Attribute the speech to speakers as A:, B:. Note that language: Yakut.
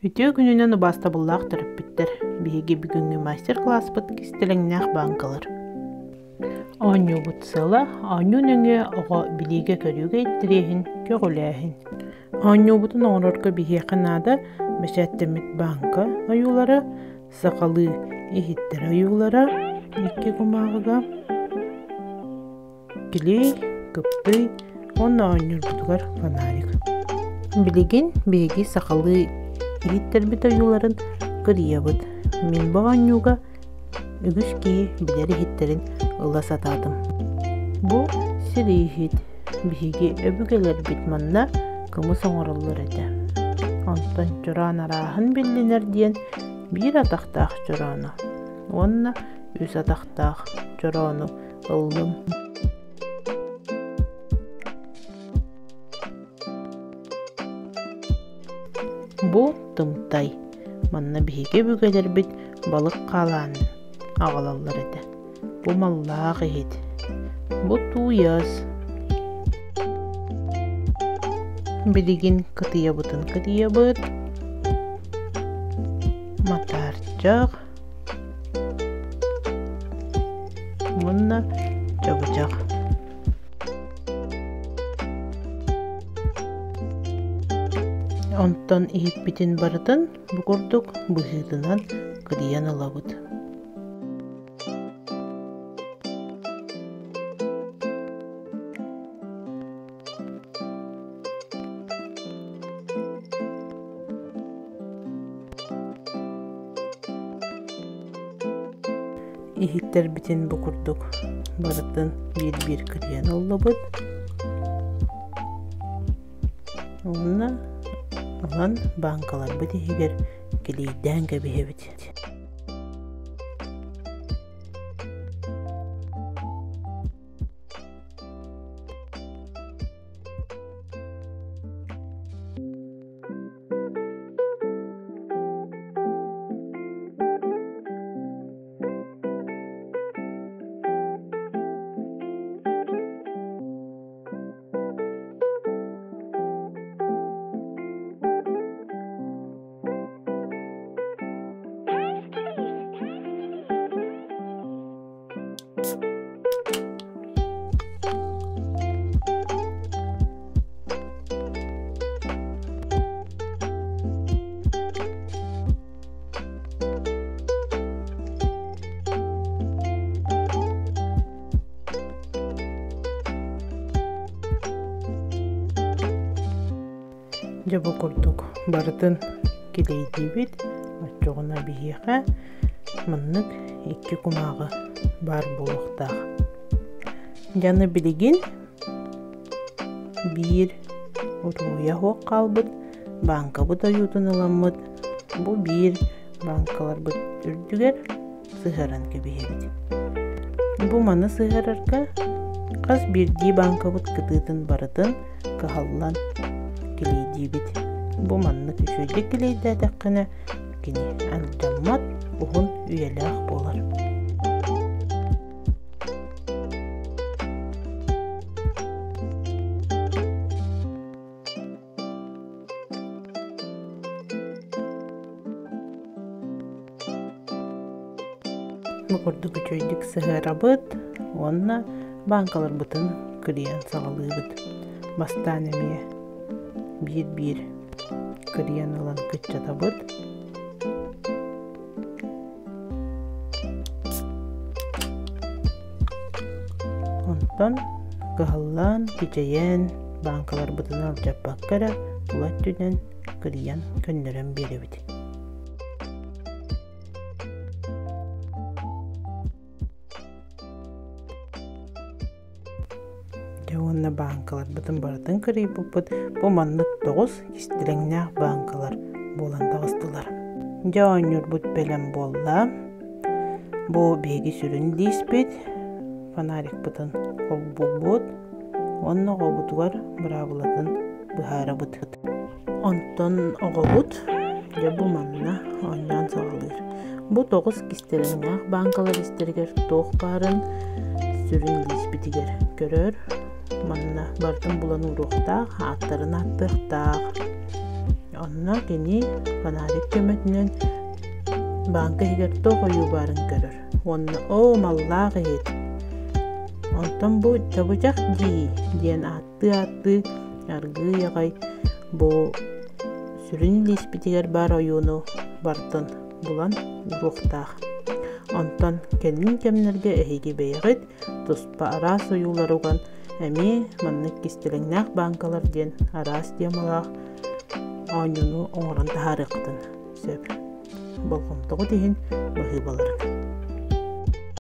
A: Үтүө күнүнэн убаастабыллаах төрөппүттэр! Биһиги бүгүҥҥү мастер-класспыт кистэлэҥнээх бааҥкалар. Оонньуубут сыала оонньуу нөҥүө оҕо билиигэ-көрүүгэ интэриэһин көҕүлээһин. Оонньуубутун оҥорорго биһиэхэ наада бэчээттэммит бааҥка ойуулара, сахалыы иһиттэр ойуулара икки кумааҕыга, Килиэй, кыптый уонна оонньуурбутугар фонарик. Билигин биһиги сахалыы иһиттэрбит ойууларын кырыйабыт. Мин бу оонньууга үгүс киһи билэр иһиттэрин ыла сатаатым. Бу сири иһит. Биһиги өбүгэлэрбит манна кымыс оҥороллор этэ. Онтон чороон арааһын биллинэр диэн биир атахтаах чороону уонна үс атахтаах чороону ыллым. Бу тымтай. Манна биһиги өбүгэлэрбит балык хаалаан аҕалаллар этэ. Бу маллаах иһит. Бу тууйас. Билигин кытыйабытын кытыйабыт. Матаарчах. Уонна чабычах. Онтон иһиппитин барытын бу курдук быһыытынан кырыйан ылабыт. Иһиттэрбитин бу курдук барытын биир-биир кырыйан ыллыбыт. Уонна ылан бааҥкаларбыт иһигэр килийдээн кэбиһэбит. Дьэ бу курдук барытын килэйдиибит, оччоҕуна биһиэхэ маннык икки кумааҕы баар буолуохтаах. Дьэ аны билигин биир утуйа суох хаалбыт бааҥкабыт ойуутун ыламмыт бу биир бааҥкаларбыт үрдүгэр сыһыаран кэбиһэбит. Бу маны сыһыарарга хас биирдии бааҥкабыт кытыытын барытын кыһаллан килийдиибит. Бу маннык үчүгэйдик килийдээтэххинэ кини алдьаммат, уһун үйэлээх буолар. Бу курдук үчүгэйдик сыһыарабыт уонна бааҥкаларбытын кырыйан саҕалыыбыт. Бастаан эмиэ биир-биир кырыйан ылан кыччатабыт. Онтон кыһаллан, кичэйэн, бааҥкаларбытын алдьаппакка эрэ тула өттүнэн кырыйан көннөрөн биэрэбит. Дьэ уонна бааҥкаларбытын барытын кырыйбыппыт. Бу маннык тоҕус кистэлэҥнээх бааҥкалар буолан таҕыстылар. Дьэ оонньуурбут бэлэм буолла. Бу биһиги сүрүн лииспит, фонарикпытын холбуубут уонна оҕобутугар быраабылатын быһаарабыт. Онтон оҕобут дьэ бу манна оонньоон саҕалыыр. Бу тоҕус кистэлэҥнээх бааҥкалар истэригэр туох баарын сүрүн лииспитигэр көрөр. Манна барытын булан ууруохтаах, ааттарын ааттыахтаах. Онно кини фонарик көмөтүнэн бааҥка иһигэр туох ойуу баарын көрөр уонна «Оо, маллаах иһит! Онтон бу чабычах дии» диэн ааттыы-ааттыы аргыый аҕай бу сүрүн илииспитигэр баар ойууну барытын булан уруохтаах. Онтон кэлин кэмнэргэ эһиги бэйэҕит туспа араас ойуулары уган эмиэ маннык кистэлэҥнээх бааҥкалар диэн араас темалаах оонньууну оҥорон таһаарыаххытын сөп. Болҕомтоҕут иһин баһыыбаларыҥ.